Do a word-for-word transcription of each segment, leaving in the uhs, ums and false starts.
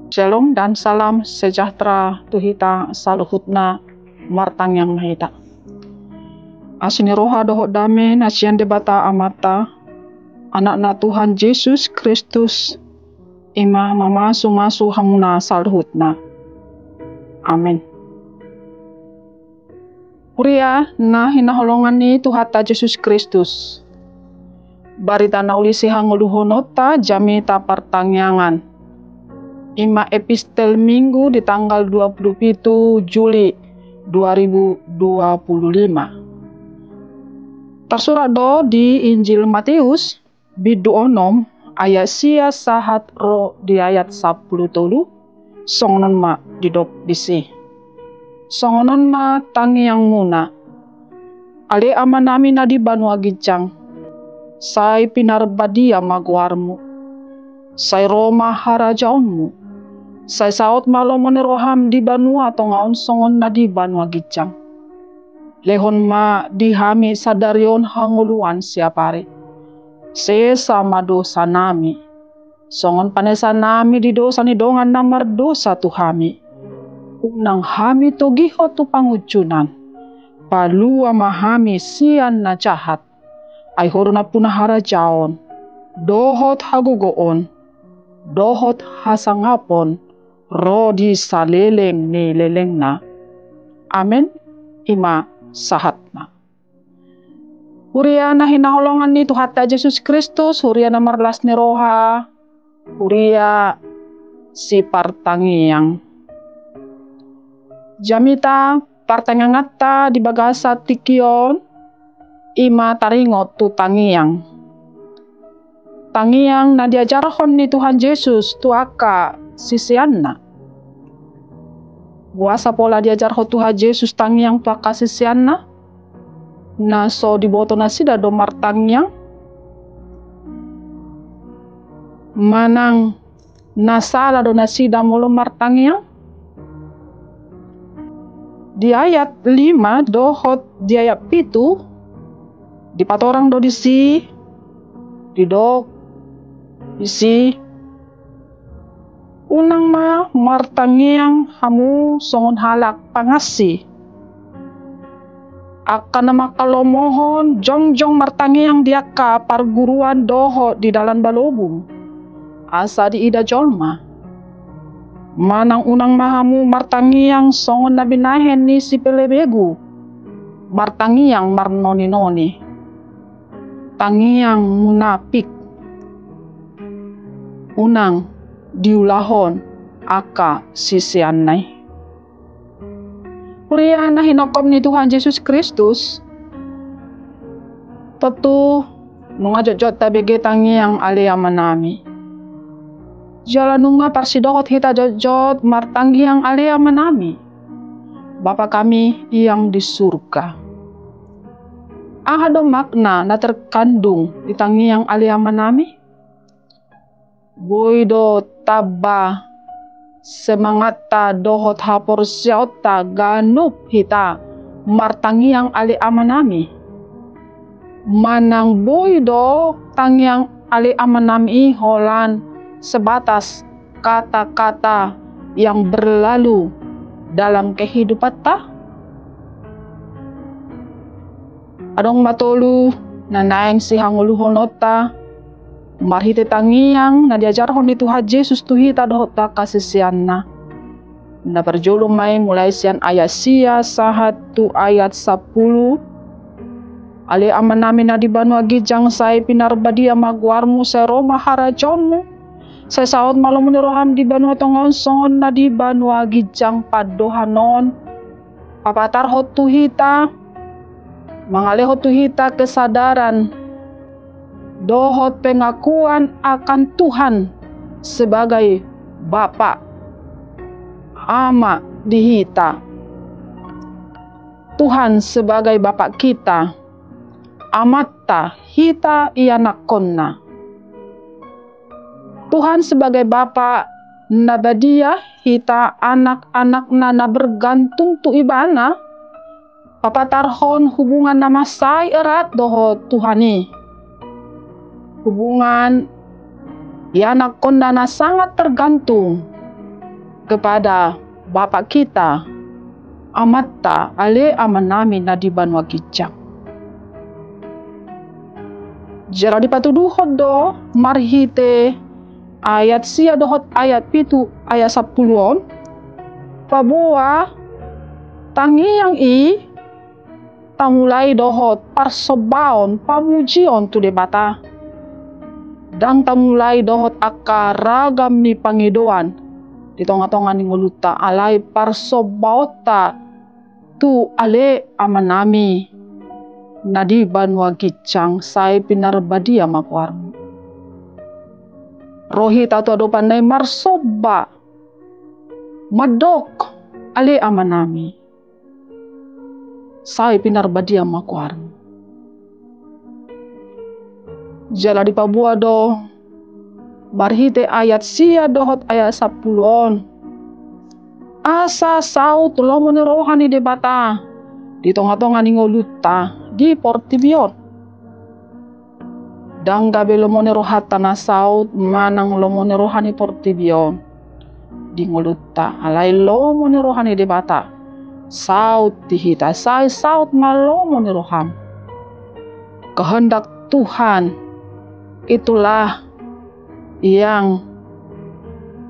Shalom dan salam sejahtera tu hita saluhutna. Martangiang ma hita. Asi ni roha dohot dame na sian Debata Amanta, Anakna Tuhan Jesus Kristus, i ma mamasumasu hamuna saluhutna. Amen. Huria na hinaholongan ni Tuhanta Jesus Kristus. Barita na uli sihangoluhononta jamita partangiangan. I ma epistel Minggu di tanggal dua puluh pitu Juli dua ribu dua puluh lima. Tarsurat do di Injil Mateus, bindu onom, ayat sia sahat ro di ayat sampulu tolu, songon on ma didok disi. Songon on ma tangiangmuna. Ale Amanami na di banua ginjang, sai pinarbadia ma goarmu. Sai ro ma harajaonmu. Sai saut ma lomo ni roham di banua tonga on songon na di banua ginjang. Lehon ma di hami sadari on hangoluan siapari. Sesa ma dosanami, songon panesanami di dosa ni dongan na mardosa tu hami. Unang hami togihon tu pangunjunan. Palua ma hami sian na jahat. Ai Ho do nampuna harajaon, dohot hagogoon, dohot hasangapon, ro di saleleng ni lelengna. Amen. I ma sahatna. Huria na hinaholongan ni Tuhanta Jesus Kristus, huria na marlas ni roha, huria sipartangiang. Jamita partangianganta di bagasan tingki on, i ma taringot tu tangiang. Tangiang na diajarhon ni Tuhan Jesus tu angka siseanna. Boasa pola diajarhon Tuhan Jesus tangiang tu angka siseanna? Na so diboto nasida do martangiang? Manang na sala do nasida molo martangiang? Di ayat lima dohot di ayat pitu, dipatorang do disi, didok disi, unang ma martangiang hamu songon halak pangansi. Angka na mangkalomohon jongjong martangiang di angka parguruan dohot di dalan balobung, asa diida jolma. Manang unang ma hamu martangiang songon na binahen ni si pelebegu, martangiang marnoninoni. Tangiang munapik unang diulahon angka siseanna i. Huria na hinophop ni Tuhan Jesus Kristus, tontu nunga jotjot tabege tangiang ale Amanami. Jala nunga parsidohot hita jotjot martangiang ale Amanami, Bapa kami yang di surga. Aha do makna na terkandung di tangiang ale Amanami? Boi do tamba semangatta dohot haporseaonta ganup hita martangiang ale Amanami. Manang boi do tangiang ale Amanami i holan sebatas kata-kata yang berlalu dalam kehidupanta? Adong ma tolu na naeng sihangoluhononta marhite tangiang na diajarhon ni Tuhan Jesus tu hita dohot tu angka siseanna. Na parjolo ma i mulai sian ayat sia sahat tu ayat sampulu. Ale Amanami na di banua ginjang, sai pinarbadia ma goarmu, sai ro ma harajaonmu, sai saut ma lomo ni roham di banua tonga on songon na di banua ginjang. Pandohan on papatarhon tu hita, mangalehon tu hita kesadaran dohot pengakuan akan Tuhan sebagai Bapa, Ama di hita. Tuhan sebagai Bapa kita, Amanta, hita ianakkonna. Tuhan sebagai Bapa na badia, hita anak-anakna na bergantung tu Ibana, papatarhon hubungan na mansai erat dohot Tuhan i. Hubungan ianakkonna na sangat tergantung. kepada Bapa kita, Amanta, ale Amanami na di banua ginjang. Jala dipatuduhon do marhite ayat sia dohot ayat pitu, ayat sampulu on, paboa tangiang i tamulai dohot parsombaon pamujion tu Debata. Ndang tamulai dohot angka ragam ni pangidoan di tonga-tonga ni ngolunta, alai parsombaonta tu ale Amanami na di banua ginjang, sai pinarbadia ma goarmu. Ro hita tu adopanna i marsomba, mandok, ale Amanami, sai pinarbadia ma goarmu. Jala dipaboa do marhite ayat sia dohot ayat sampulu on, asa saut lomo ni roha ni Debata di tonga-tonga ni ngolunta di portibi on. Ndang gabe lomo ni rohanta na saut manang lomo ni roha ni portibi on di ngolunta, alai lomo ni roha ni Debata saut di hita, sai saut ma lomo ni roham. Kehendak Tuhan itulah yang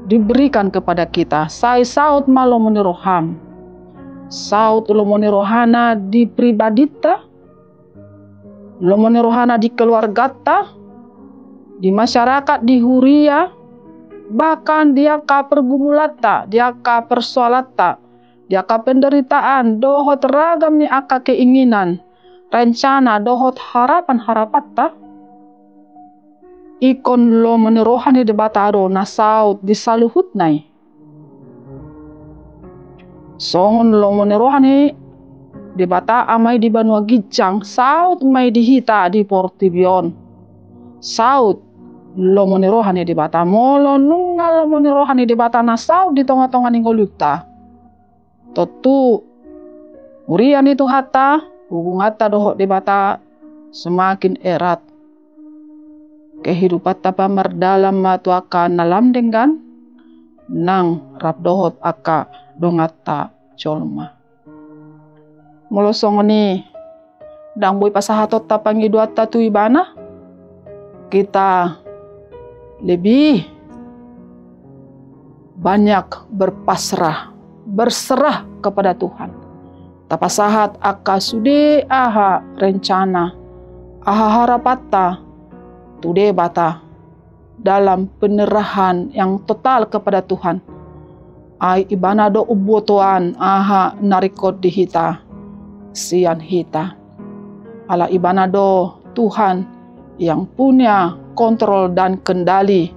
diberikan kepada kita. Sai saut ma lomo ni roham. Saut lomo ni rohana di pribadinta, lomo ni rohana di keluarganta, di masyarakat, di huria, bahkan di angka pergumulanta, di angka persoalanta, di angka penderitaan dohot ragam ni angka keinginan, rencana dohot harapan-harapanta. Ingkon lomo ni roha ni Debata do na saut di saluhutna i. Songon lomo ni roha ni Debata Ama i di banua ginjang, saut ma i di hita di portibi on. Saut lomo ni roha ni Debata. Molo nunga lomo ni roha ni Debata na saut di tonga-tonga ni ngolunta, tontu huria ni Tuhanta, hubunganta dohot Debata semakin erat. Kehidupanta pe mardalan ma tu angka na lam denggan nang rap dohot angka donganta jolma. Molo songon i, ndang boi pasahatonta pangidoanta tu Ibana, kita lebih banyak berpasrah, berserah kepada Tuhan. Tapasahat angka sude aha rencana, aha harapanta tu Debata dalam penyerahan yang total kepada Tuhan. Ai Ibana do umbotoan aha na ringkot di hita sian hita. Ala Ibana do Tuhan yang punya kontrol dan kendali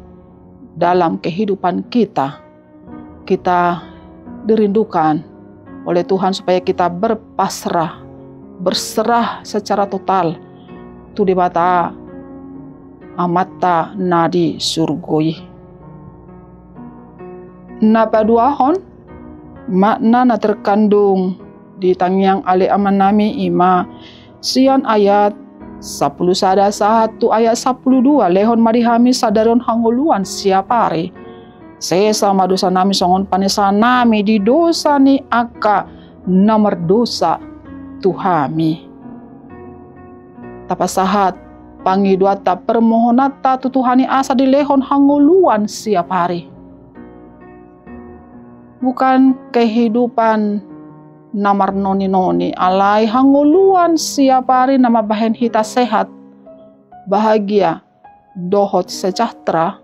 dalam kehidupan kita. Kita dirindukan oleh Tuhan supaya kita berpasrah, berserah secara total tu Debata Amanta na di surgo i. Na paduahon, makna na terkandung di tangiang ale Amanami i ma sian ayat sampulu sada sahat tu ayat sampulu dua, lehon ma di hami sadari on hangoluan siapari. Sesa ma dosanami songon panesanami di dosa ni angka na mardosa tu hami. Tapasahat pangidoanta, permohonanta tu Tuhan i asa dilehon hangoluan siapari. Bukan kehidupan na marnoni-noni, alai hangoluan siapari na mambahen hita sehat, bahagia, dohot sejahtera.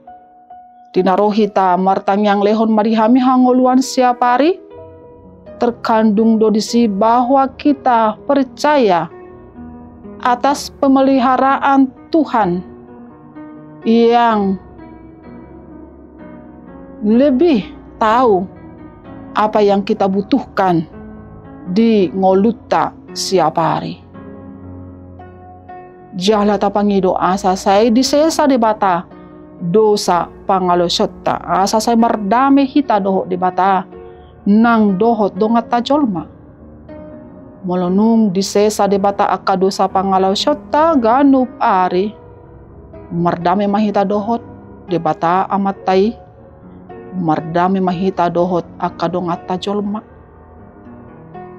Di na ro hita martangiang lehon ma di hami hangoluan siapari, terkandung do disi bahwa kita percaya atas pemeliharaan Tuhan yang lebih tahu apa yang kita butuhkan di ngolunta siapari. Jala tapangido asa sai disesa Debata dosa pangalaosionta, asa sai mardame hita dohot Debata nang dohot donganta jolma. Molo nunga disesa Debata angka dosa pangalaosionta ganup ari, mardame ma hita dohot Debata Amanta i. mardame ma hita dohot angka donganta jolma.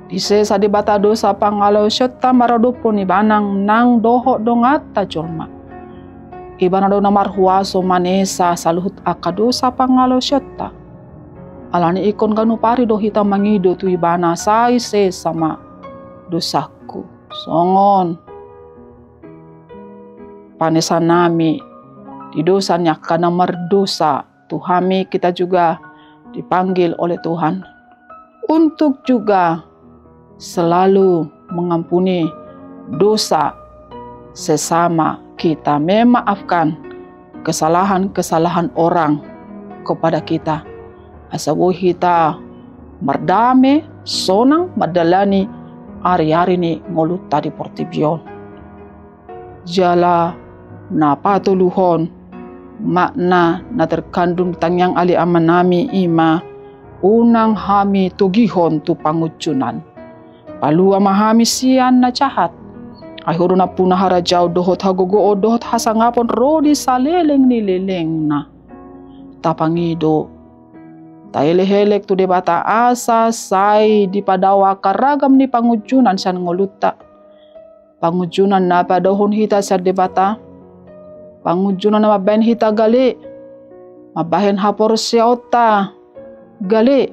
Disesa Debata dosa pangalaosionta maradophon ibana nang dohot donganta jolma. Ibana do na marhuaso manesa saluhut angka dosa pangalaosionta. Alani ingkon ganup ari do hita mangido tu ibana sai sesa ma dosangku. Songon panesanami di dosa ni angka na mardosa, tu hami kita juga dipanggil oleh Tuhan untuk juga selalu mengampuni dosa sesama kita, memaafkan kesalahan-kesalahan orang kepada kita. Asa boi hita mardame, sonang, mandalani ari-ari ni ngolunta di portibi on. Jala na patoluhon, makna na terkandung tangiang ale amanami i ma, unang hami togihon tu pangunjunan. Palua ma hami sian na jahat. Ai Ho do nampuna harajaon dohot hagogoon dohot hasangapon ro di saleleng ni lelengna. Tapangido, taelek-elek tu Debata asa sai dipadao angka ragam ni pangunjunan sian ngolunta. Pangunjunan na padaohon hita sian Debata. Pangunjunan na mambahen hita gale, mambahen haporseaonta gale.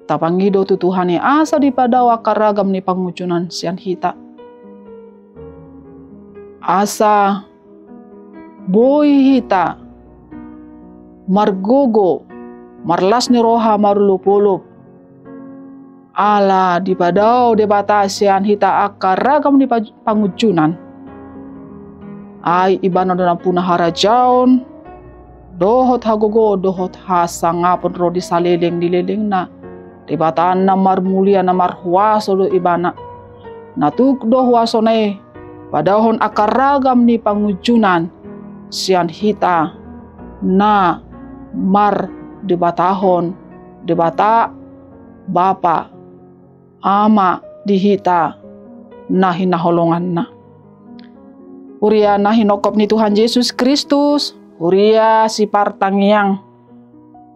Tapangido tu Tuhan i asa dipadao angka ragam ni pangunjunan sian hita. Asa boi hita margogo, marlas ni roha, marolop-olop. Ala dipadao Debata sian hita angka ragam ni pa-, pangunjunan. Ai Ibana do nampuna harajaon, dohot hagogoon, dohot hasangapon ro di saleleng ni lelengna. Debata na marmulia, na marhuaso do Ibana. Na tuk do huasona i padaohon angka ragam ni pangunjunan sian hita na mardebatahon Debata Bapa, Ama di hita na hinaholonganna. Huria na hinophop ni Tuhan Jesus Kristus, huria sipartangiang.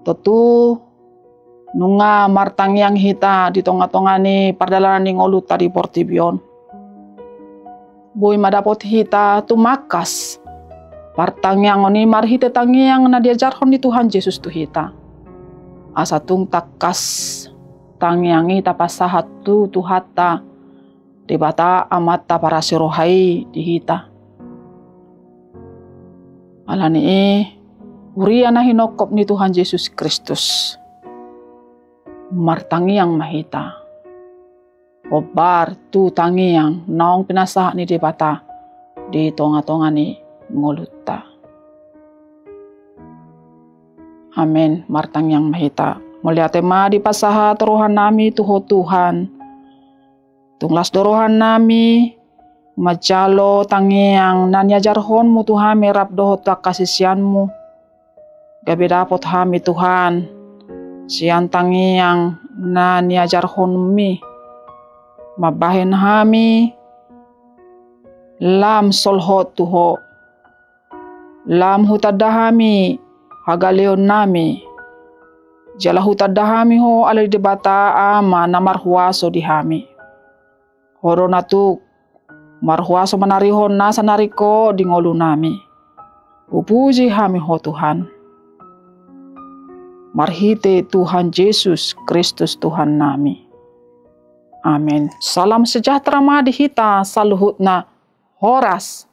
Tontu nunga martangiang hita di tonga-tonga ni pardalanan ni ngolunta di portibi on. Boi ma dapot hita tumangkas partangiangon i marhite tangiang na diajarhon ni Tuhan Jesus tu hita. Asa tung tangkas tangiang i tapasahat tu Tuhanta, Debata Amanta parasi roha i di hita. Alani i, huria na hinophop ni Tuhan Jesus Kristus, martangiang ma hita. Hombar tu tangiang naung pinasahat ni Debata di tonga-tonga ni ngolunta. Amen. Martangiang ma hita. Mauliate ma dipasahat rohanami tu Ho Tuhan. Tung las do rohanami manjalo tangiang na niajarhonmu tu hami rap dohot tu angka siseanmu. Gabe dapot hami Tuhan sian tangiang na niajarhonmi, mambahen hami lam solhot tu Ho. Lam hutanda hami hagaleonnami, jala hutanda hami Ho ala ni Debata Ama na marhuaso di hami. Ho do na tuk marhuaso manarihon nasa na ringkot di ngolunami. Hupuji hami Ho Tuhan. Marhite Tuhan Jesus Kristus Tuhannami. Amen. Salam sejahtera ma di hita saluhutna. Horas.